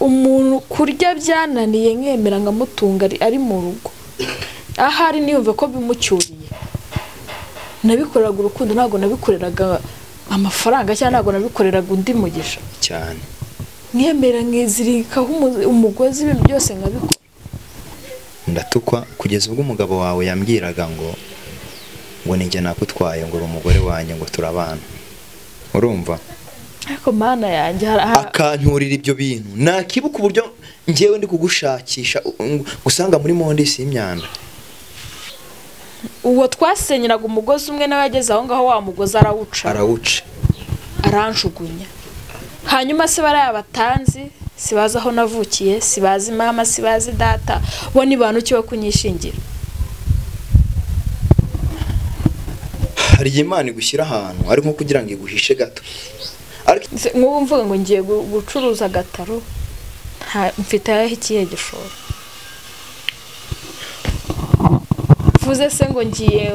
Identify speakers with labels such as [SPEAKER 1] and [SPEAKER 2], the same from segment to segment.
[SPEAKER 1] Umuntu kurya byananiye nkemera nkamutunga ari mu rugo, ahari niyumve ko bimucyuriye. Nabikoreraga urukundo, ntabwo nabikoreraga amafaranga cyangwa ntabwo nabikoreraga undi mugisha
[SPEAKER 2] cyane.
[SPEAKER 1] Nkemera nkizirikaho umugozi, ibintu byose nkabikora.
[SPEAKER 2] Ndatukwa kugeza ubwo umugabo wawe yambwiraga ngo ninjye nakutwaye, ngo uri umugore wanjye, ngo turabana. Urumva?
[SPEAKER 1] Ariko mana yanjye
[SPEAKER 2] akanturira ibyo bintu. Nakibuka uburyo njyewe ndi kugushakisha usanga muri monde si imyanda.
[SPEAKER 1] Uwo twasenyeraga umugozi umwe nawe yageze aho ngaho wa mugozi arawuca. Aranjugunya. Hanyuma se bariya batanzi, sibazi aho navukiye, sibazi mama, sibazi data, bo ni bantu ki bo kunyishingira?
[SPEAKER 2] Hari Imana igushyira ahantu ari nko kugira ngo iguhishe gato.
[SPEAKER 1] Nk'ubu mvuga ngo ngiye gucuruza agataro, mfite ayahe ikihe gishoro? Mvuze se ngo ngiye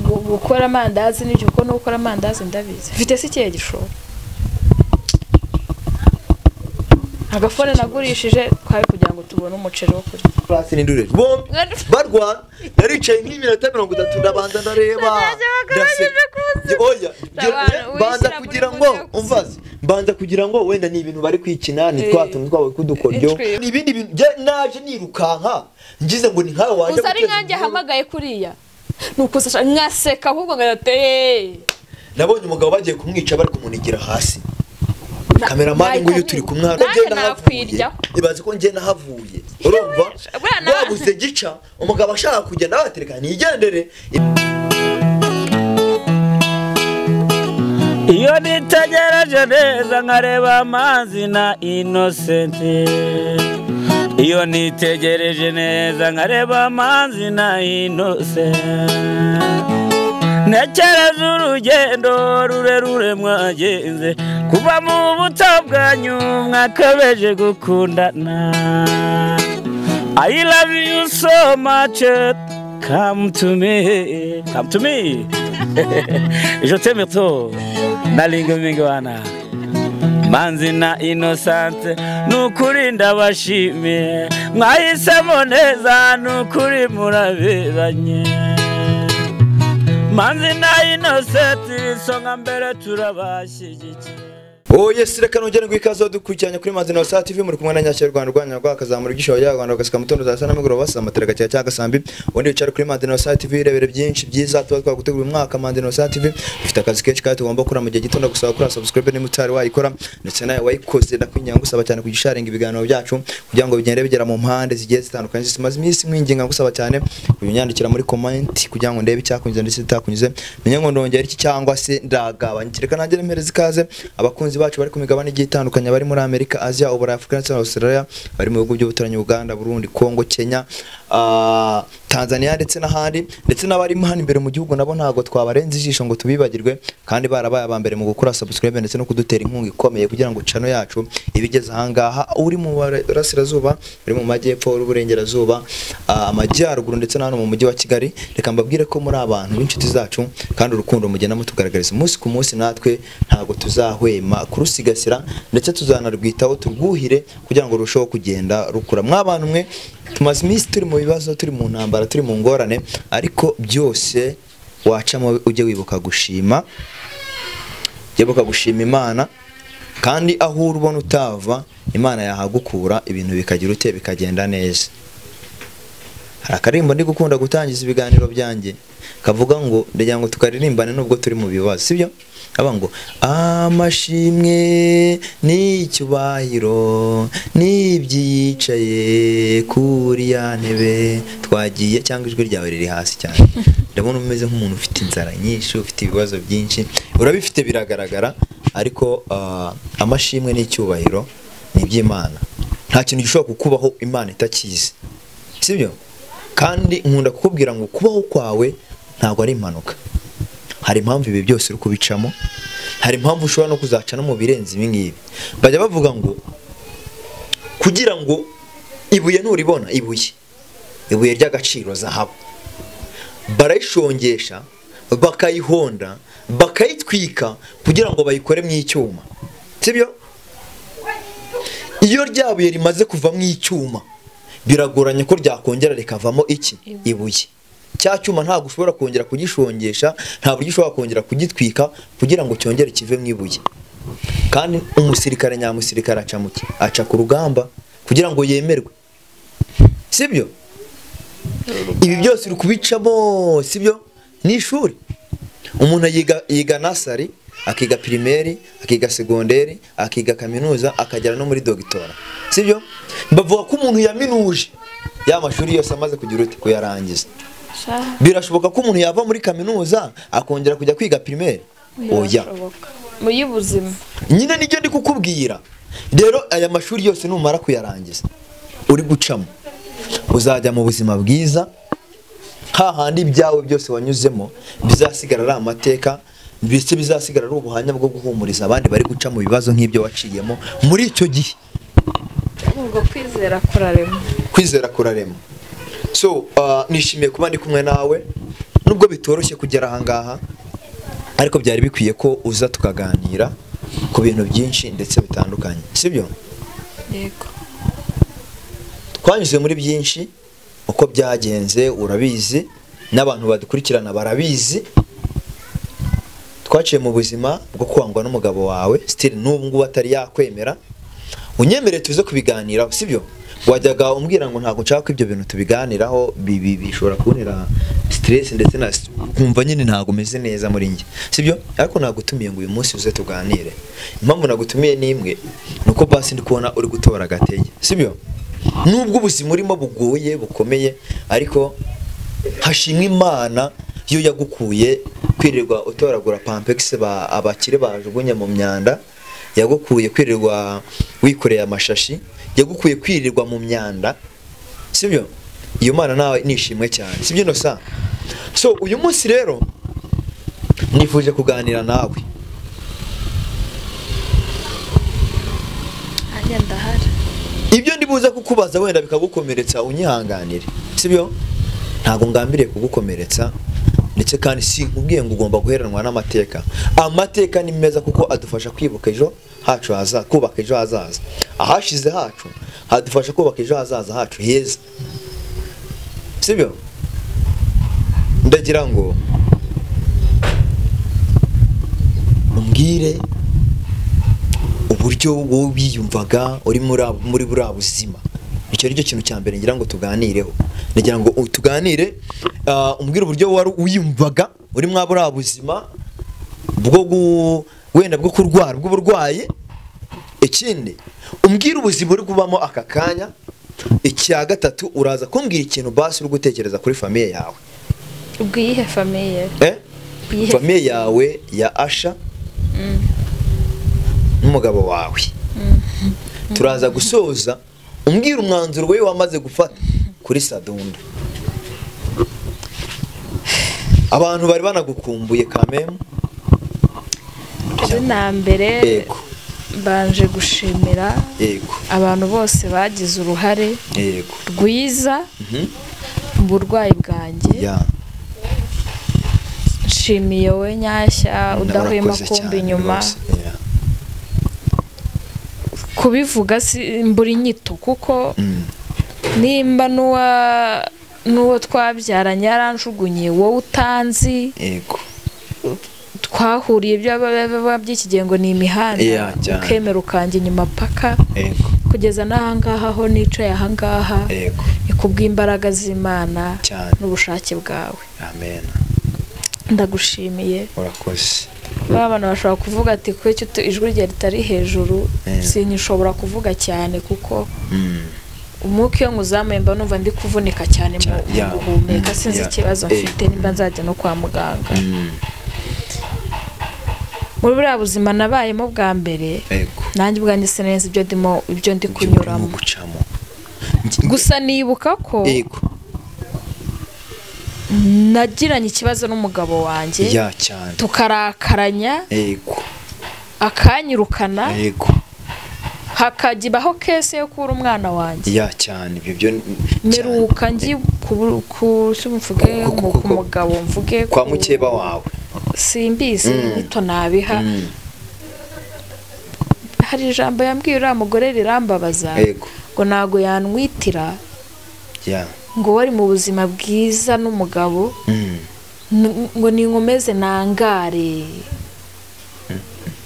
[SPEAKER 1] gukora amandazi n'ibyo, kuko no gukora amandazi ndabizi. Mfite se ikihe gishoro? Agafone nagurishije twari kugira ngo tubone umuceri wo kurya.
[SPEAKER 2] Pasi n'indure. Bombi barwana, naricaye nk'iminota 30 ndabanza ndareba. Oya, banza kugira ngo umvaze, banza kugira ngo wenda ni ibintu bari kwikina, ni twatuntu twawe kudukoryo. Ni ibindi bintu naje nirukanka ngize ngo ni nkawe waje.
[SPEAKER 1] Gusa ari nkanjye hamagaye kuriya. Nuko nkaseka ahubwo ngateye.
[SPEAKER 2] Nabonye umugabo bagiye kumwica bari kumunigira hasi. Kameramani nguyu turi kumwe hano, ibaze ko njye nahavuye. Urumva wabuze gica, umugabo ashaka kugenda batereka nigendere.
[SPEAKER 3] Iyo nitegereje neza nkareba amazi na Innocent, iyo nitegereje neza nkareba amazi na Innocent, ntekereza urugendo rurerure mwagenze kuva mu buto bwanyu mwakabeje gukundana. I love you so much, come to me, come to me. Je t'aime trop, nalinga mingwana. Manzi na Innocent, nukuri ndabashimiye, mwahisemo neza nukuri muraberanye. Manzi na Innocent, isonga mbere turabashyigikiye.
[SPEAKER 2] Oh yes, reka nongere ngo ikaze dukurikiranye kuri Manzi na Sa TV, muri kumwe na Nyakira Rwanda Rwanda rwakazamura igisho ya Rwanda gasika mutondo za sana mugoroba saa matereka cya cyaga sambi. Ubundi wicara kuri Manzi na Sa TV rebere byinshi byiza tuba twagutegura umwaka. Manzi na Sa TV dufite akazi kenshi kandi tugomba gukora mu gihe gito. Ndagusaba kuri subscribe niba utari wayikora, ndetse nawe wayikoze ndakwinginga ngusaba cyane kugisharinga ibiganiro byacu kugira ngo bigende bigera mu mpande zigiye zitandukanye. Zimaze iminsi mwinginga ngusaba cyane kunyandikira muri comment kugira ngo ndebe icyakunyuze ndetse itakunyuze, menye ngo ndongera iki cyangwa se ndagabanya. Reka nangere mpereze ikaze abakunzi bacu bari ku migabane igiye itandukanye, bari muri Amerika, Asia, Uburayi, Afurika ndetse na Australia, bari mu bihugu by'ubuturanyi Uganda, Burundi, Congo, Kenya, Tanzania ndetse n'ahandi, ndetse n'abari hano imbere mu gihugu nabo ntago twabarenze ijisho ngo tubibagirwe, kandi barabaye aba mbere mu gukora subscribe ndetse no kudutera inkunga ikomeye kugira ngo channel yacu ibigeze ahangaha. Uri mu burasirazuba, uri mu majyepfo, uri burengerazuba, amajyaruguru ndetse n'ahano mu mujyi wa Kigali, reka mbabwire ko muri abantu b'inshuti zacu kandi urukundo mugenda mutugaragariza umunsi ku munsi, natwe ntago tuzahwema kurusigasira ndetse tuzanarwitaho turwuhire kugira ngo rurusheho kugenda rukura. Mwabantu mwe tumaze iminsi turi mu bibazo, turi mu ntambara, turi mu ngorane, ariko byose wacamo ujye wibuka gushima, wibuka gushima Imana, kandi aho urubona utava Imana yahagukura ibintu bikagira ute bikagenda neza. Hari akarimbo ndi gukunda gutangiza ibiganiro byanjye kavuga ngo ndagira ngo tukaririmbane nubwo turi mu bibazo, sibyo? Aba ngo amashimwe n'icyubahiro n'ibyicaye kuri ya ntebe twagiye, cyangwa ijwi ryawe riri hasi cyane. Ndabona umeze nk'umuntu ufite inzara nyinshi, ufite ibibazo byinshi, urabifite biragaragara, ariko amashimwe n'icyubahiro ni iby'Imana. Nta kintu gishobora kukubaho Imana itakizi, sibyo? Kandi nkunda kukubwira ngo kubaho kwawe ntabwo ari impanuka. Hari impamvu ibi byose uri kubicamo, hari impamvu ushobora no kuzaca no mu birenze ibi ngibi. Bajya bavuga ngo kugira ngo ibuye nuribona, ibuye ry'agaciro zahabu, barayishongesha bakayihonda bakayitwika kugira ngo bayikore mu icyuma, sibyo? Iyo ryabuye rimaze kuvamo icyuma, biragoranye ko ryakongera rikavamo iki? Ibuye. Cya cyuma ntabwo ushobora kongera kugishongesha, nta buryo ushobora kongera kugitwika kugira ngo cyongere kive mu ibuye. Kandi umusirikare nyamusirikare aca muki? Aca ku rugamba kugira ngo yemerwe, sibyo? Ibi byose uri kubicamo, sibyo? Ni ishuri. Umuntu yiga nasari, akiga primaire, akiga segonderi, akiga kaminuza, akagera no muri dogitora, sibyo? Bavuga ko umuntu yaminuje ya mashuri yose amaze kugira uti kuyarangiza. Birashoboka ko umuntu yava muri kaminuza akongera kujya kwiga primaire? Oya.
[SPEAKER 1] Mu y'ubuzima
[SPEAKER 2] nyine nijyo ndi kukubwira. Rero aya mashuri yose numara kuyarangiza uri gucamo, uzajya mu buzima bwiza, hahandi ibyawe byose wanyuzemo bizasigara ari amateka, mbese bizasigara ari ubuhamya bwo guhumuriza abandi bari guca mu bibazo nk'ibyo waciyemo muri icyo gihe.
[SPEAKER 1] Ubwo kwizera kurarema.
[SPEAKER 2] Kwizera kurarema. So nishimiye kuba ndi kumwe nawe, nubwo bitoroshye kugera aha ngaha, ariko byari bikwiye ko uza tukaganira ku bintu byinshi ndetse bitandukanye, sibyo?
[SPEAKER 1] Yego.
[SPEAKER 2] Twanyuze muri byinshi, uko byagenze urabizi, n'abantu badukurikirana barabizi. Twaciye mu buzima bwo kwangwa n'umugabo wawe, still n'ubu ngubu atari yakwemera. Unyemereye tuze kubiganiraho, sibyo? Wajyaga umbwira ngo ntabwo nshaka ko ibyo bintu tubiganiraho, bishobora kuntera stress ndetse na kumva nyine ntabwo meze neza muri njye, sibyo? Ariko nagutumiye ngo uyu munsi uze tuganire. Impamvu nagutumiye ni imwe, nuko basi ndi kubona uri gutora agatege, sibyo? Nubwo ubuzima urimo bugoye bukomeye, ariko hashimwe Imana yo yagukuye kwirirwa utoragura pampex abakire bajugunye mu myanda, yagukuye kwirirwa wikoreye amashashi, yagukuye kwirirwa mu myanda, sibyo? Iyo Mana nawe nishimwe cyane, sibyo? No sa. So uyu munsi rero nifuje kuganira nawe. Ibyo ndibuza kukubaza wenda bikagukomeretsa, unyihanganire, sibyo? Ntago ngambiriye kugukomeretsa, ndetse kandi sinkubwiye ngo ugomba guheranwa n'amateka. Amateka ni meza kuko adufasha kwibuka ejo hacu hazaza, kubaka ejo hazaza. Ahashize hacu hadufasha kubaka ejo hazaza hacu heza, sibyo? Ndagira ngo umbwire uburyo wowe wiyumvaga uri muri buriya buzima. Icyo ari cyo kintu cya mbere ngira ngo tuganireho. Ndagira ngo tuganire, umbwire uburyo wari wiyumvaga uri muri buriya buzima bwo wenda bwo kurwara bw'uburwayi. Ikindi umbwire ubuzima uri kubamo aka kanya. Icya gatatu uraza kumbwira ikintu basi uri gutekereza kuri famille yawe.
[SPEAKER 1] Ubwo iyihe famille?
[SPEAKER 2] Famille yawe ya Asha n'umugabo wawe. Turaza gusoza umbwira umwanzuro we wamaze gufata kuri Sadunda. Abantu bari banagukumbuye kameme.
[SPEAKER 1] Na mbere mbanje gushimira abantu bose bagize uruhare rwiza mu burwayi bwanjye. Nshimiye we Nyashya udahwema kumba inyuma. Kubivuga mbura inyito, kuko nimba n'uwo twabyaranye yaranjugunye, wowe utanzi, twahuriye by'iki gihe ngo ni imihanda, ukemera ukanjye inyuma paka kugeza n'ahangaha aho nicaye ahangaha, ni kubw'imbaraga z'Imana n'ubushake bwawe.
[SPEAKER 2] Amen.
[SPEAKER 1] Ndagushimiye.
[SPEAKER 2] Urakoze.
[SPEAKER 1] Abantu bashobora kuvuga ati kuki ijwi rye ritari hejuru, sinyishobora kuvuga cyane kuko umwuka iyo nkuzamuye mba numva ndi kuvunika cyane mu guhumeka, sinzi ikibazo mfite, nimba nzajya no kwa muganga. Muri buriya buzima nabayemo bwa mbere, nanjye ubwanjye sinzi ibyo ndimo, ibyo ndi kunyuramo. Gusa nibuka ko nagiranye ikibazo n'umugabo wanjye, tukarakaranya, akanyirukana, hakagibaho kese yo kubura umwana wanjye. Meruka ngi ku mvuge ku mugabo, mvuge
[SPEAKER 2] kwa mukeba wawe,
[SPEAKER 1] simbizi nito nabiha. Hari ijambo yambwiye uriya mugore rirambabaza ngo ntago yanwitira, ngo wari mu buzima bwiza n'umugabo, ngo ninkomeze nangare.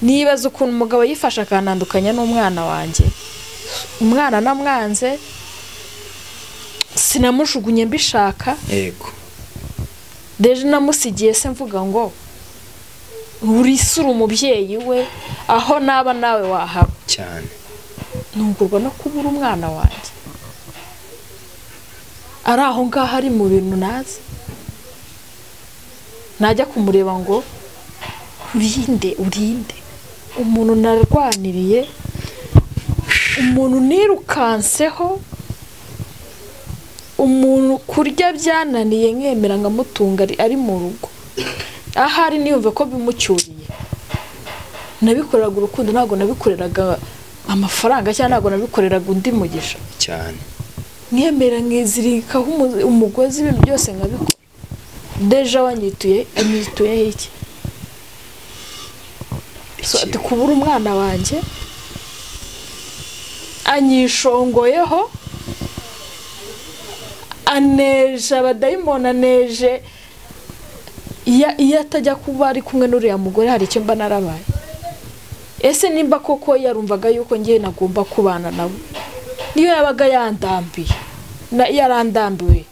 [SPEAKER 1] Nibaza ukuntu umugabo yifashe akanandukanya n'umwana wanjye. Umwana namwanze, sinamushugunye mbishaka.
[SPEAKER 2] Yego.
[SPEAKER 1] Deje namusigiye se mvuga ngo urisura umubyeyi we aho naba nawe wahaba
[SPEAKER 2] cyane.
[SPEAKER 1] Nungurwa no kubura umwana wanjye ari aho ngaho ari mu bintu nazi, najya kumureba ngo urinde urinde umuntu narwaniriye, umuntu nirukanseho, umuntu kurya byananiye nkemera nkamutunga ari mu rugo ahari niyumve ko bimucyuriye. Nabikoreraga urukundo, ntabwo nabikoreraga amafaranga cyangwa ntabwo nabikoreraga undi mugisha
[SPEAKER 2] cyane.
[SPEAKER 1] Nkemera nkizirikaho umugozi ibintu byose nkabikora. Deja wanyituye anyituye iki? So ati kubura umwana wanjye anyishongoyeho, aneje abadayimoni, aneje iyo atajya kuba ari kumwe n'uriya mugore hari icyo mba narabaye. Ese nimba koko yarumvaga yuko ngiye nagomba kubana nabo, niyo yabaga yandambiye na yarandambiwe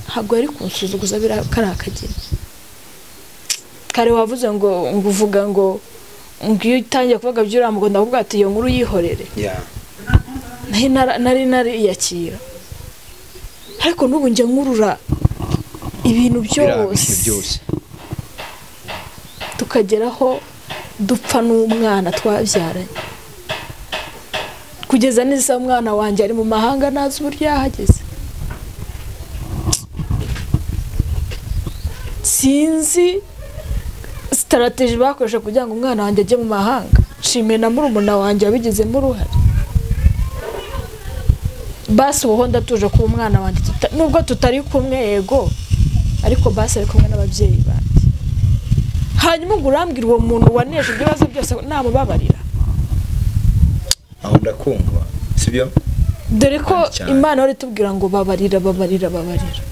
[SPEAKER 1] ntabwo yari kunsuzuguza kariya kageni. Kare wavuze ngo nguvuga ngo ngiyo utangiye kuvuga by'uriya mugore ndavuga ati iyo nkuru yihorere. Nari nariyakira, ariko n'ubu njya nkurura ibintu byose tukageraho dupfa n'umwana twabyaranye, kugeza n'isaha umwana wanjye ari mu mahanga ntazi uburyo yahageze. Sinzi strategy bakoresha kugira ngo umwana wanjye ajye mu mahanga. Nshimiye na murumuna wanjye wabigizemo uruhare. Basi ubu ndatuje kuba umwana wanjye nubwo tutari kumwe yego, ariko basi ari kumwe n'ababyeyi banjye. Hanyuma ngo urambwira uwo muntu waneje ibibazo byose namubabarira?
[SPEAKER 2] Aho ndakumva, sibyo?
[SPEAKER 1] Dore ko Imana yari itubwira ngo babarira babarira babarira.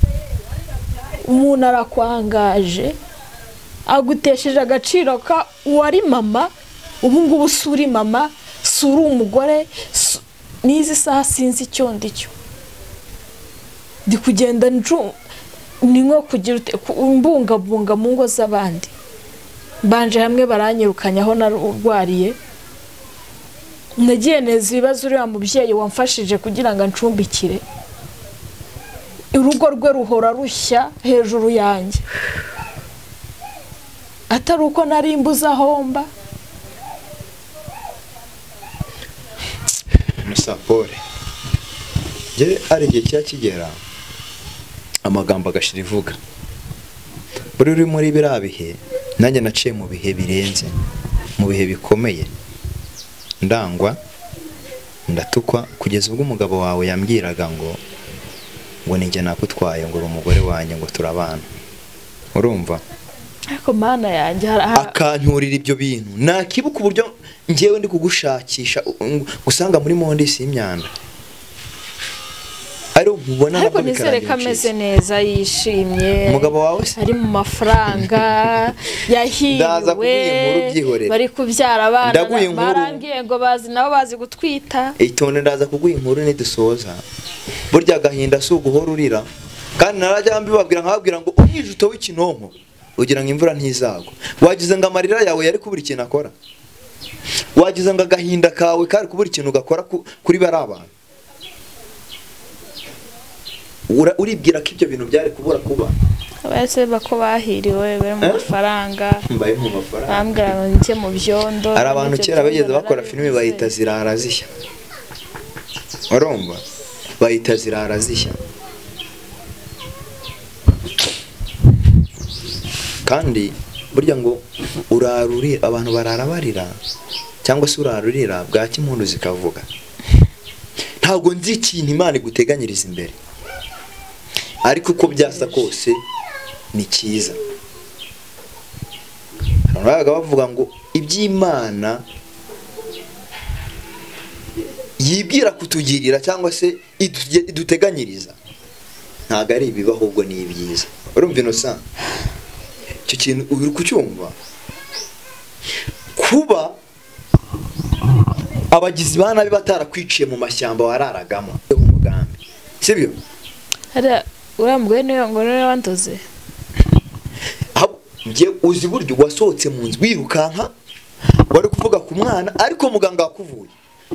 [SPEAKER 1] Umuntu arakwangaje, agutesheje agaciro ka uwari mama, ubu ngubu suri mama, suri umugore, n'izi saha sinzi icyo ndicyo. Ndi kugenda ni nko kugira mbungabunga mu ngo z'abandi. Mbanje hamwe baranyirukanya aho narwariye. Nagiye neza ibibazo uriya mubyeyi wamfashije kugira ngo ancumbikire. Urugo rwe ruhora rushya hejuru yanjye, atari uko nari mbuze ahomba.
[SPEAKER 2] Musapore je ari igihe cya kigera amagambo agashira ivuga. Buri uri muri biriya bihe, nanjye naciye mu bihe birenze, mu bihe bikomeye, ndangwa ndatukwa, kugeza ubwo umugabo wawe yambwiraga ngo ninjye nakutwaye, ngo uri umugore wanjye, ngo turabana. Urumva?
[SPEAKER 1] Ariko mana yanjye
[SPEAKER 2] akanturira ibyo bintu. Nakibuka uburyo ngewe ndi kugushakisha usanga muri monde si imyanda. Ari ubona
[SPEAKER 1] nabwo nizere ko ameze neza yishimye.
[SPEAKER 2] Umugabo wawe se
[SPEAKER 1] ari mu mafaranga yahiriwe, bari kubyara abana, barambwiye ngo bazi nabo bazi gutwita.
[SPEAKER 2] Itonde ndaza kuguha inkuru nidusoza. Burya agahinda si uguhora urira, kandi narajya mbibabwira nkababwira ngo umwijuto w'ikinonko ugira ngo imvura ntizagwa. Wagize ngo amarira yawe yari kubura ikintu akora, wagize ngo agahinda kawe kari kubura ikintu gakora kuri bari abantu. Uribwira ko ibyo bintu byari kubura kuba?
[SPEAKER 1] Abase bako bahiriwe bari mu mafaranga,
[SPEAKER 2] mbaye mu mafaranga,
[SPEAKER 1] bambwira ngo njye mu byondo.
[SPEAKER 2] Hari abantu kera bageze bakora filime bayita zirara zishya. Urumva? Bayita zirara zishya. Kandi burya ngo urarurira abantu barara barira cyangwa se urarurira bwaki impundu zikavuga. Ntabwo nzi ikintu Imana iguteganyiriza imbere, ariko uko byasa kose ni cyiza. Abantu bavuga ngo iby'Imana yibwira kutugirira cyangwa se iduteganyiriza ntabwo ari ibiba ahubwo ni ibyiza. Urumva Innocent, icyo kintu uri kucyumva? Kuba abagizi ba nabi batarakwiciye mu mashyamba wararagamo umugambi, sibyo?
[SPEAKER 1] Hara uriya mugore niwe ngo niwe wandoze.
[SPEAKER 2] Ngiye uzi buryo wasohotse mu nzu wirukanka wari kuvuga ku mwana, ariko muganga wakuvuye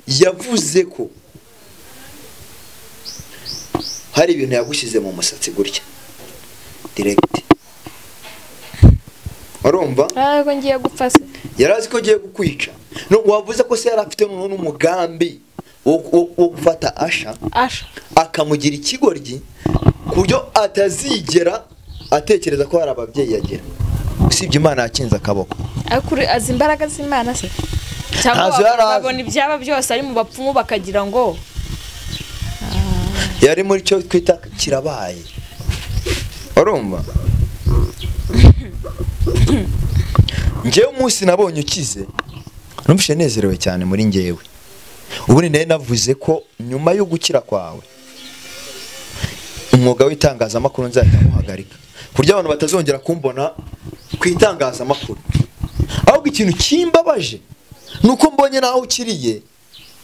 [SPEAKER 2] yavuze ko hari ibintu yagushyize mu musatsi gutya direct. Urumva?
[SPEAKER 1] Ariko ngiye gupfa se.
[SPEAKER 2] Yarazi ko ngiye kukwica. No wavuze ko se yarafite n'umugambi wo gufata Asha akamugira ikigoryi ku buryo atazigera atekereza ko hari ababyeyi yagira. Usibye Imana yakinze akaboko.
[SPEAKER 1] Ariko azi imbaraga z'Imana se? Cyangwa babona ibyaba byose ari mu bapfumu bakagira ngo
[SPEAKER 2] yari muri cyo twita kirabaye. Urumva? Njyewe umunsi nabonye ukize numvise nezerewe cyane muri njyewe. Ubundi naye navuze ko nyuma yo gukira kwawe umwuga w'itangazamakuru nzahita muhagarika, kurya abantu batazongera kumbona ku itangazamakuru. Ahubwo ikintu kimbabaje nuko mbonye naho ukiriye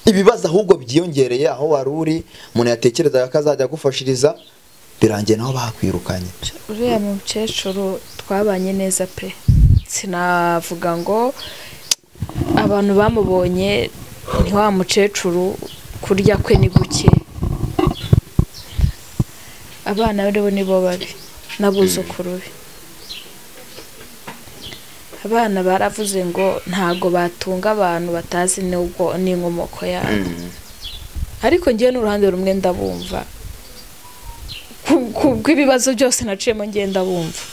[SPEAKER 2] ibibazo ahubwo byiyongereye aho wari uri, umuntu yatekerezaga ko azajya gufashiriza birangiye naho bakwirukanye.
[SPEAKER 1] Uriya mukecuru twabanye neza pe, sinavuga ngo abantu bamubonye ni wa mukecuru kurya kwe ni guke. Abana be nibo babi n'abuzukuru be. Abana baravuze ngo ntago batunga abantu batazi n'ubwo n'inkomoko yabo. Ariko ngiye n'uruhande rumwe ndabumva kubw'ibibazo byose naciyemo ngiye ndabumva,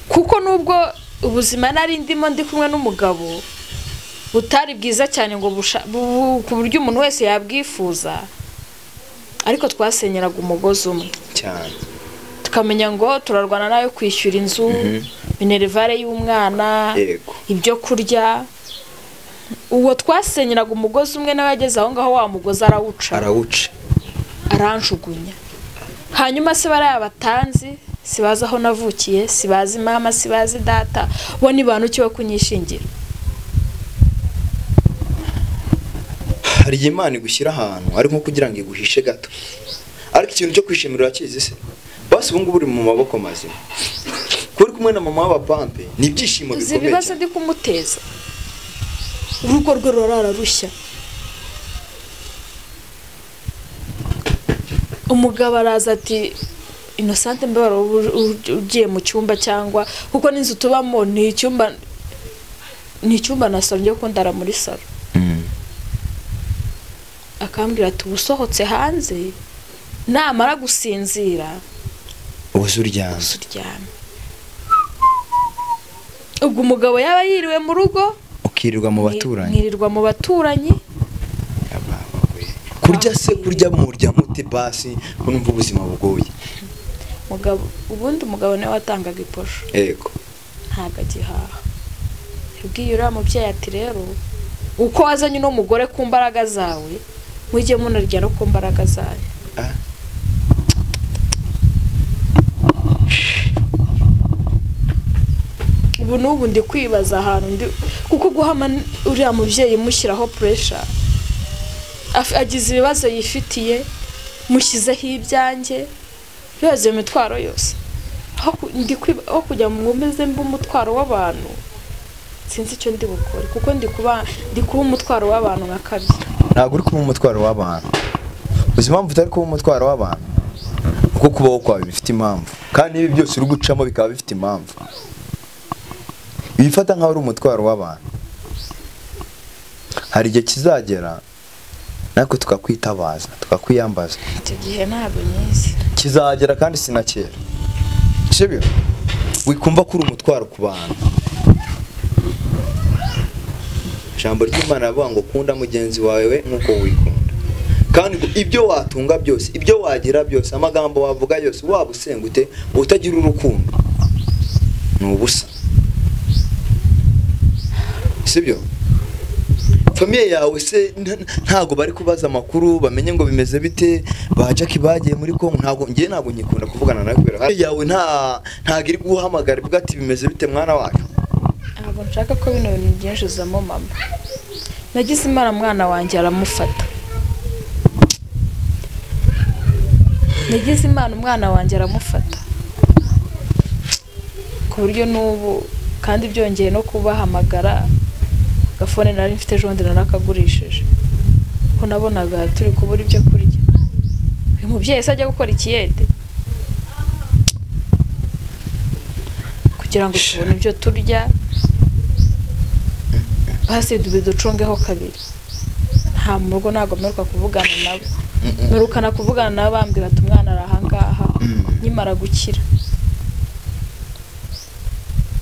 [SPEAKER 1] kuko nubwo ubuzima nari ndimo ndi kumwe n'umugabo butari bwiza cyane ngo ku buryo umuntu wese yabwifuza, ariko twasenyeraga umugozi umwe
[SPEAKER 2] cyane,
[SPEAKER 1] tukamenya ngo turarwana nayo kwishyura inzu, minerivare y'umwana, ibyo kurya. Uwo twasenyeraga umugozi umwe nawe yageze aho ngaho wa mugozi arawuca aranjugunya. Hanyuma se bariya batanzi sibazi aho navukiye, sibazi mama, sibazi data, bo ni bantu ki bo kunyishingira?
[SPEAKER 2] Hari Imana igushyira ahantu ari nko kugira ngo iguhishe gato, ariko ikintu cyo kwishimira urakizi se? Basi ubu ngubu uri mu maboko mazima, kuri kumwe na mama w'abapampe ni ibyishimo bikomeye.
[SPEAKER 1] Ibibazo ndi kumuteza, urugo rwe rurara rushya. Umugabo araza ati Innocent mbabara ugiye mu cyumba cyangwa kuko n'inzu tubamo ni icyumba, ni icyumba nasabye ko ndara muri salo. Akambwira ati usohotse hanze namara gusinzira uzuryama. Ubwo umugabo yaba yiriwe mu rugo
[SPEAKER 2] ukirirwa mu baturanyi,
[SPEAKER 1] nkirirwa mu baturanyi.
[SPEAKER 2] Kurya se kurya murya mute basi ko numva ubuzima bugoye?
[SPEAKER 1] Mugabo ubundi umugabo niwe watangaga iposho.
[SPEAKER 2] Yego.
[SPEAKER 1] Ntago agihaha. Yabwiye uriya mubyeyi ati rero uko wazanye uno mugore ku mbaraga zawe mujye munarya no ku mbaraga zawe. Ubu n'ubu ndi kwibaza ahantu ndi kuko guhama uriya mubyeyi mushyiraho pressure, agize ibibazo yifitiye, mushyizeho ibyanjye bibazo iyo mitwaro yose, aho kujya mu meze mba umutwaro w'abantu sinzi icyo ndi bukore, kuko ndi kuba umutwaro w'abantu nka kabiri.
[SPEAKER 2] Ntabwo uri kuba umutwaro w'abantu. Uzi impamvu utari kuba umutwaro w'abantu? Kuko kubaho kwawe bifite impamvu, kandi ibi byose uri gucamo bikaba bifite impamvu. Ibifata nkaho uri umutwaro w'abantu, hari igihe kizagera natwe tukakwitabaza tukakwiyambaza.
[SPEAKER 1] Icyo gihe ntabwo nyizi
[SPEAKER 2] kizagera kandi sinakera. Sibyo? Wikumva ko uri umutwaro ku bantu. Ijambo ry'Imana rivuga ngo kunda mugenzi wawe nkuko wikunda. Kandi ibyo watunga byose, ibyo wagira byose, amagambo wavuga yose, waba usenga ute utagira urukundo ni ubusa. Sibyo? Famille yawe se ntago bari kubaza amakuru bamenye ngo bimeze bite? Ba Jackie bagiye muri Kongo, ntago ngiye, ntago nyikunda kuvugana nawe kubera yawe ntago iri guhamagara ivuga ati bimeze bite mwana wacu.
[SPEAKER 1] Ntabwo nshaka ko bino bintu byinjizamo mama. Nagize Imana mwana wanjye aramufata. Nagize Imana umwana wanjye aramufata. Ku buryo n'ubu kandi byongeye no kubahamagara gafone nari mfite ejo bundi narakagurishije. Ko nabonaga turi kubura ibyo kurya. Uyu mubyeyi se ajya gukora ikiyede kugira ngo tubone ibyo turya, basi ducungeho kabiri. Nta mu rugo ntabwo mperuka kuvugana nabo. Mperukana kuvugana nabo bambwira ati umwana ari ahangaha nkimara gukira.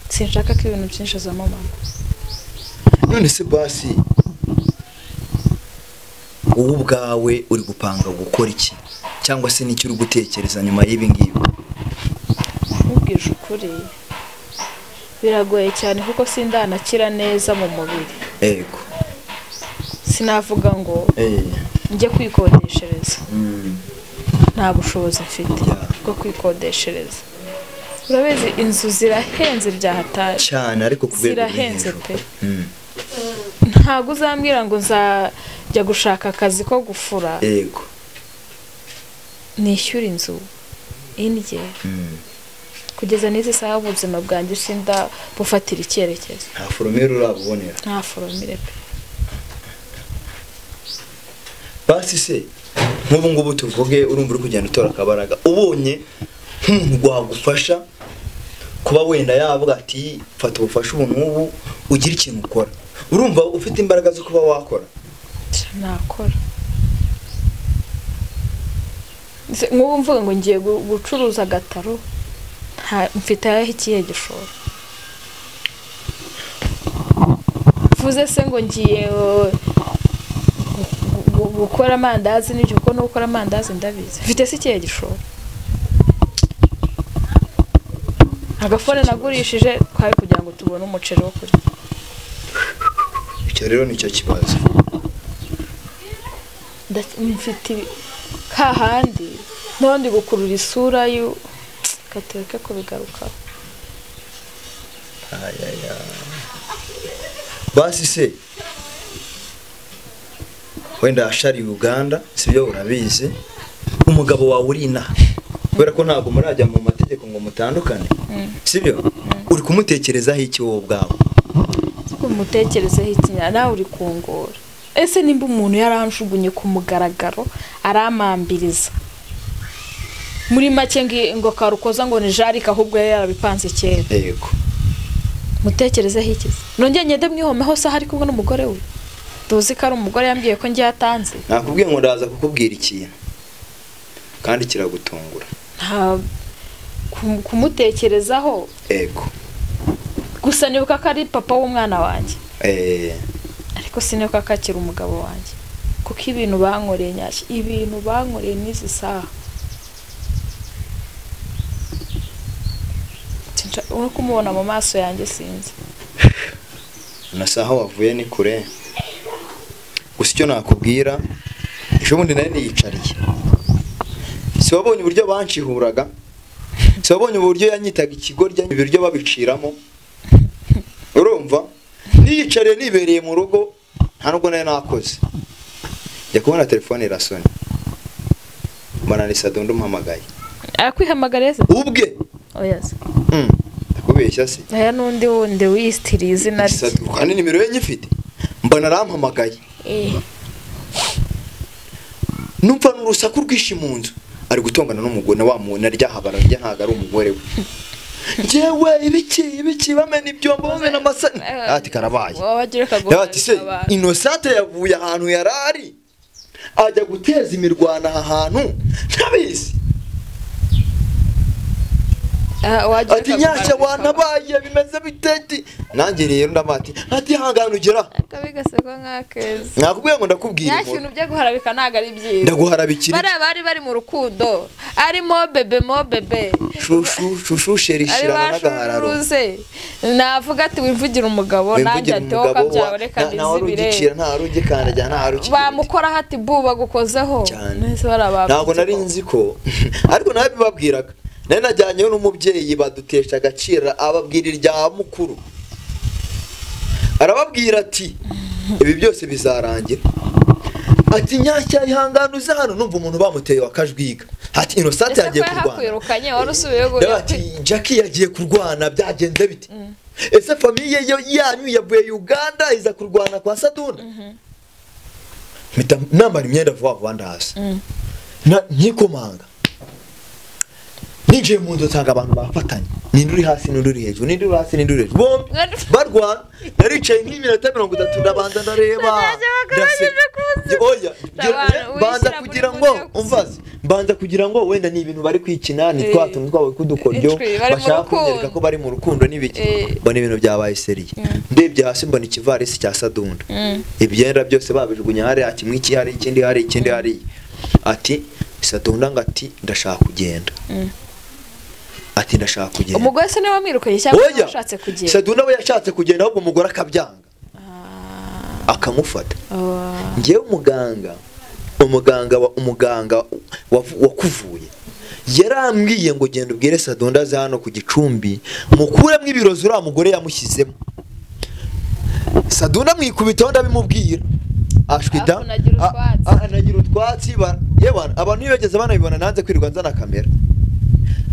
[SPEAKER 1] Sinshaka ko ibintu byinshi azamo mama.
[SPEAKER 2] None se basi wowe ubwawe uri gupanga gukora iki cyangwa se n'icyo uri gutekereza nyuma y'ibi ngibi?
[SPEAKER 1] Nkubwije ukuri biragoye cyane kuko sindanakira neza mu mubiri.
[SPEAKER 2] Ego.
[SPEAKER 1] Sinavuga ngo njye kwikodeshereza. Nta bushobozi mfite bwo kwikodeshereza. Urabizi inzu zirahenze byahatari
[SPEAKER 2] cyane, ariko kubera
[SPEAKER 1] zirahenze pe. Ntago uzambwira ngo nzajya gushaka akazi ko gufura.
[SPEAKER 2] Ego.
[SPEAKER 1] Nishyura inzu indye. Kugeza n'izi saha ubuzima bwanjye sinda bufatira icyerekezo.
[SPEAKER 2] Nta foromire urabubonera.
[SPEAKER 1] Nta foromire pe.
[SPEAKER 2] Basi se nk'ubu ngubu tuvuge urumva uri kugenda utora akabaraga, ubonye nk'umuntu wagufasha kuba wenda yavuga ati fata ubufasha ubu n'ubu ugira ikintu ukora, urumva ufite imbaraga zo kuba wakora?
[SPEAKER 1] Nakora. Nk'ubu mvuga ngo ngiye gucuruza agataro, mfite ayahe ikihe gishoro? Mvuze se ngo ngiye gukora amandazi n'ibyo, kuko no gukora amandazi ndabizi. Mfite se ikihe gishoro? Agafone nagurishije twari kugira ngo tubone umuceri wo kurya.
[SPEAKER 2] Icyo rero nicyo kibazo.
[SPEAKER 1] Mfite kahandi n'undi gukurura isura yu katereke kubigaruka.
[SPEAKER 2] Ayaya. Basi se wenda ashari Uganda sibyo urabizi, umugabo wawe uri inaha kubera ko ntabwo murajya mu mategeko ngo mutandukane, sibyo? Uri kumutekerezaho iki wowe ubwawe?
[SPEAKER 1] Kumutekerezaho iki nawe uri kungora. Ese nimba umuntu yaranshugunye ku mugaragaro aramambiriza muri make ngo karukoza ngo ni jarika, ahubwo yari yarabipanze kera.
[SPEAKER 2] Yego.
[SPEAKER 1] Mutekerezeho iki? Nongeye ngende mwihomeho se hari kumwe n'umugore we? Tuzi ko ari umugore yambwiye ko ngiye atanze.
[SPEAKER 2] Nakubwiye ngo ndaza kukubwira ikintu kandi kiragutungura.
[SPEAKER 1] Nta kumutekerezaho.
[SPEAKER 2] Yego.
[SPEAKER 1] Gusa nibuka ko ari papa w'umwana wanjye. Ariko sinibuka ko akiri umugabo wanjye. Kuko ibintu bankoreye nyashya, ibintu bankoreye n'izi saha. Uri kumubona mu maso yanjye sinzi.
[SPEAKER 2] Na saha wavuye ni kure. Gusa icyo nakubwira, ejo bundi nari niyicariye. Si wabonye uburyo banshihuraga? Si wabonye uburyo yanyitaga ikigorya ibiryo babiciramo? Urumva? Niyicariye nibereye mu rugo, nta nubwo nari nakoze. Njya kubona telefone irasona. Mbona ni Sadondo umpamagaye.
[SPEAKER 1] Akwihamagara se?
[SPEAKER 2] Ubwe.
[SPEAKER 1] Oya se.
[SPEAKER 2] Ndakubeshya se?
[SPEAKER 1] Aya nundi wundi wiyistiriye izina rye.
[SPEAKER 2] Kandi nimero ye nyifite. Mbona arampamagaye. Numva n'urusaku rwinshi mu nzu. Ari gutongana n'umugore wa muntu aryahabara rya ntago ari umugore we. Jewe ibiki bamena ibyombo bamena amasani. Ati karabaye. Ati se Innocente yavuye ahantu yarari ajya guteza imirwana aha hantu ntabizi. Ati nyashya wanabaye bimeze biteti. Nanjye rero ndamati ati hangana ugera.
[SPEAKER 1] Akabigaseko nkakeza.
[SPEAKER 2] Nakubwiye ngo ndakubwira.
[SPEAKER 1] Nyashya ibintu byo guharabika ntago ari byiza.
[SPEAKER 2] Ndaguharabikira.
[SPEAKER 1] Bari bari bari mu rukundo. Ari mo bebe mo bebe.
[SPEAKER 2] Shushu shushu sherishirana n'agahararo.
[SPEAKER 1] Navuga ati wimvugira umugabo nanjye ati woka byawe reka nizibire.
[SPEAKER 2] Nta rugikanda nta rugikanda.
[SPEAKER 1] Bamukora hati bu bagukozeho.
[SPEAKER 2] Ntabwo nari nzi ko ariko nawe bibabwiraga. Nari najyanyeyo n'umubyeyi badutesha agaciro ababwira irya mukuru. Arababwira ati ibi byose bizarangira. Ati nyashya ihangana uze hano numva umuntu bamuteye wakajwiga. Ati Innocent yagiye kurwana. Ati Jackie yagiye kurwana byagenze bite? Ese famille yanyu yavuye Uganda iza kurwana kwa Saduna? Mpita nambara imyenda vuba vuba ndaza. Nkikomanga. Ninjiye mu nzu nsanga abantu bafatanye. Ninde uri hasi ninde uri hejuru, ninde uri hasi ninde uri hejuru. Bombi barwana. Naricaye nk'iminota 30 ndabanza ndareba. Oya, banza kugira ngo umvaze. Banza kugira ngo wenda ni ibintu bari kwikina ni twa tuntu twabo kudukoryo bashaka kunyereka ko bari mu rukundo n'ibiki. Mbona ibintu byabaye seriye. Ndebye hasi mbona ikivarisi cya Sadunda. Ibyenda byose babijugunya hari kimwe iki hari ikindi hari ikindi hari. Ati Sadunda ngati ndashaka kugenda. Ati ndashaka kugenda.
[SPEAKER 1] Umugore se niwe wamwirukanye cyangwa yashatse kugenda?
[SPEAKER 2] Sadunda we yashatse kugenda ahubwo umugore akabyanga. Akamufata. Ngewe umuganga wakuvuye yarambwiye ngo genda ubwire Sadunda aze hano ku Gicumbi mukuremo ibirozi uriya mugore yamushyizemo. Sadunda mwikubitaho ndabimubwira. Ashwita anagira utwatsi yewe abantu nibageze banabibona nanze kwirirwa nzana kamera.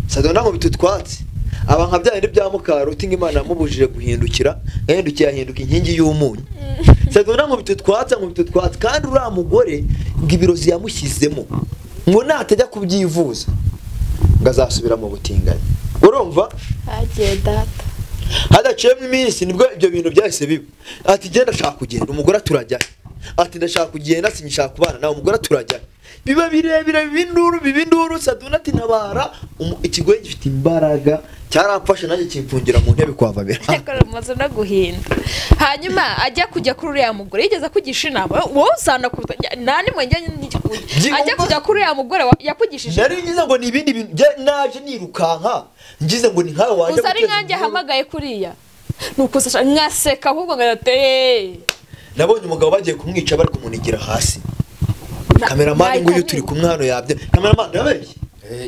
[SPEAKER 2] Sadunda nkubita utwatsi aba nka byandi bya mukaruti ng'Imana yamubujije guhindukira yahindukiye ahinduka inkingi y'umunyu. Sadunda nkubita utwatsi kandi uriya mugore ngo ibirozi yamushyizemo ngo natajya kubyivuza ngo azasubira mu butinganyi. Urumva?
[SPEAKER 1] Agiye data.
[SPEAKER 2] Hadaciyemo iminsi nibwo ibyo bintu byahise biba. Ati genda ashaka kugenda umugore aturajya. Ati ndashaka kugenda sinshaka kubana nawe umugore aturajya. Biba birebire bibinduru Saduna ati ntabara. Ikigoye gifite imbaraga cyaramfashe nanjye kimfungira mu ntebe kwa Vabera.
[SPEAKER 1] Maze no guhinda. Hanyuma ajya kujya kuri uriya mugore yigeze kugisha inama wowe usana nani mwenye ajya kujya kuri uriya mugore yakugishije.
[SPEAKER 2] Nari ngize ngo ni ibindi bintu naje nirukanka ngize ngo ni nkawe waje.
[SPEAKER 1] Gusa ari nkanjye ahamagaye kuriya nuko nkaseka ahubwo ngateye.
[SPEAKER 2] Nabonye umugabo bagiye kumwica bari kumunigira hasi. Cameraman nguyu turi kumwe hano yabye. Cameraman ndabeshye.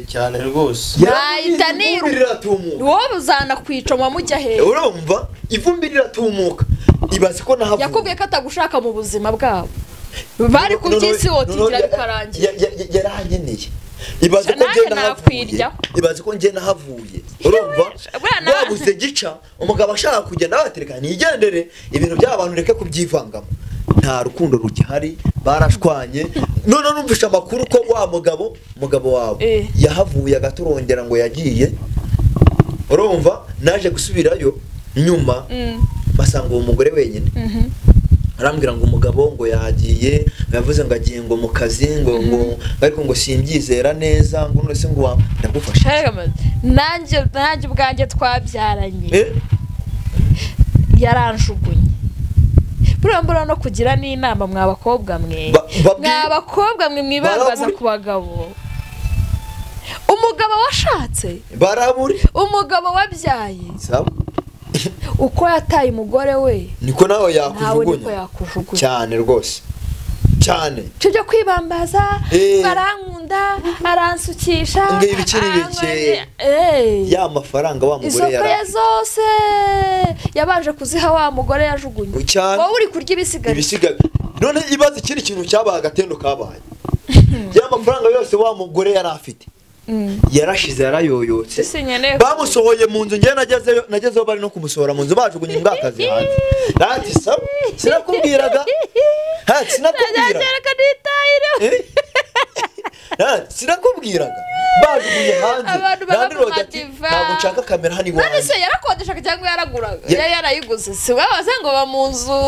[SPEAKER 4] Cyane rwose.
[SPEAKER 1] Nahita niruka. Wowe uzana kwica mujya he?
[SPEAKER 2] Urumva ivumbi riratumuka. Ibaze ko nahavuye.
[SPEAKER 1] Yakubwiye ko atagushaka mu buzima bwabo. Bari kubyisi wotigira bikarangira.
[SPEAKER 2] Yaranyeneye. Ibaze ko ngiye nahavuye. Ibaze ko ngiye nahavuye. Urumva? Wabuze gica umugabo ashaka kugenda batereka nigendere ibintu by'abantu reke kubyivangamo. Nta rukundo rugihari barashwanye. None numvisha amakuru ko wa mugabo wawe yahavuye agaturongera ngo yagiye. Urumva naje gusubirayo nyuma basanga uwo mugore wenyine. Arambwira ngo umugabo ngo yagiye yavuze ngo agiye ngo mu kazi ngo ngo ariko ngo simbyizera neza ngo none se ngo ndagufasha.
[SPEAKER 1] Nanjye ubwanjye twabyaranye yaranjugunye. Burambura no kugira n'inama mwa bakobwa mwe. Mwa bakobwa mwe mwibambaza ku bagabo. Umugabo washatse
[SPEAKER 2] baraburi,
[SPEAKER 1] umugabo wabyaye uko yataye umugore we
[SPEAKER 2] niko nawe yakujugunya cyane rwose cyane.
[SPEAKER 1] Cyo kwibambaza barankunda aransukisha
[SPEAKER 2] ngo ibikiri bike ya mafaranga wa mugore
[SPEAKER 1] yara zose yabanje kuziha wa mugore yajugunye. Wowe uri kurya ibisigaye.
[SPEAKER 2] None ibaze ikindi kintu cyabaye agatendo kabaye. Ya mafaranga yose wa mugore yari afite yarashize yarayoyotse. Bamusohoye mu nzu ngiye nagezeyo bari no kumusohora mu nzu bajugunye imbwakazi hanze. Ati sawa sinakubwiraga. Sinakubwiraga. Sinakubwiraga. Bajugunye hanze.
[SPEAKER 1] Abantu baba mu
[SPEAKER 2] Landlord ati,
[SPEAKER 1] madiva.
[SPEAKER 2] Ntabwo nshaka kamera hano
[SPEAKER 1] None
[SPEAKER 2] iwanjye.
[SPEAKER 1] se yarakodeshaga cyangwa yaraguraga? Yari yarayiguze. Si babaze ngo ba mu nzu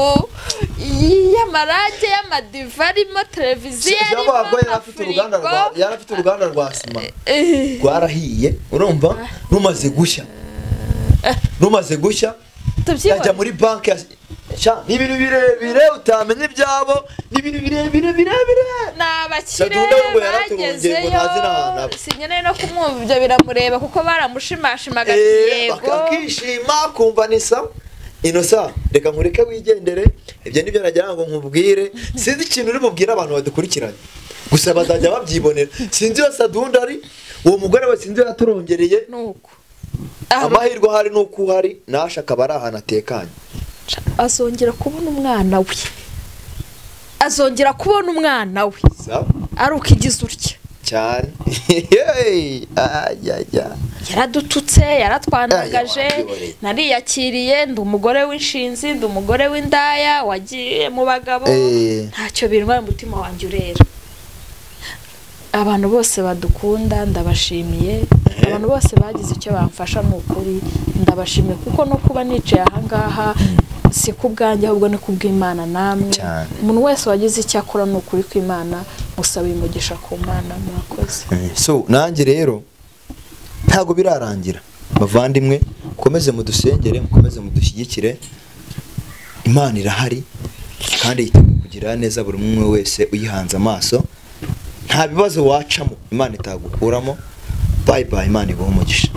[SPEAKER 1] y'amarange y'amadiva arimo televiziyo arimo
[SPEAKER 2] Cyangwa yari afite uruganda rwa
[SPEAKER 1] amafirigo.
[SPEAKER 2] yari afite uruganda rwa sima rwarahiye, urumva rumaze gushya. Rumaze gushya
[SPEAKER 1] Tubyibone.
[SPEAKER 2] yajya muri banki sha ni ibintu birebire utamenya ibyabo, ni ibintu birebire birebire.
[SPEAKER 1] Ni abakire
[SPEAKER 2] Sadunda ngo yaraturongeye ngo ntazi n'ahantu aba.
[SPEAKER 1] bagezeyo, sinkeneye no kumwumva, ibyo biramureba kuko baramushimashimaga ati yego.
[SPEAKER 2] Bakakishima kumva ni sawa. Inosa reka nkureke wigendere, ibyo nibyo nagira ngo nkubwire. Sinzi ikintu uri bubwire abantu badukurikiranye, gusa bazajya babyibonera. Sinzi iyo Sadunda ari uwo mugore we, sinzi iyo yaturongereye.
[SPEAKER 1] Nuko
[SPEAKER 2] Amahirwe ahari nuko uhari, nasha akaba ari ahantu atekanye.
[SPEAKER 1] Azongera kubona umwana we, azongera kubona umwana we
[SPEAKER 2] Sawa
[SPEAKER 1] ari uko igize utya
[SPEAKER 2] cyane.
[SPEAKER 1] Yaradututse, yaratwandagaje,
[SPEAKER 2] Aya, wabyiboneye.
[SPEAKER 1] nariyakiriye, ndi umugore w'inshinzi, ndi umugore w'indaya wagiye mu bagabo, ntacyo bintwaye, umutima wanjye urera. Abantu bose badukunda ndabashimiye, abantu bose bagize icyo bamfasha ni ukuri ndabashimiye, kuko no kuba nicaye aha ngaha si ku bwanjye ahubwo ni ku bw'Imana namwe.
[SPEAKER 2] Cyane.
[SPEAKER 1] Umuntu wese wagize icyo akora ni ukuri kw'Imana, musaba umugisha ku Mana, murakoze.
[SPEAKER 2] So nanjye rero ntabwo birarangira, bavandimwe, mukomeze mudusengere, mukomeze mudushyigikire. Imana irahari kandi yiteguye kugirira neza buri umwe wese uyihanze amaso. Nta bibazo wacamo Imana itagukuramo. Bye bye, Imana iguhe umugisha.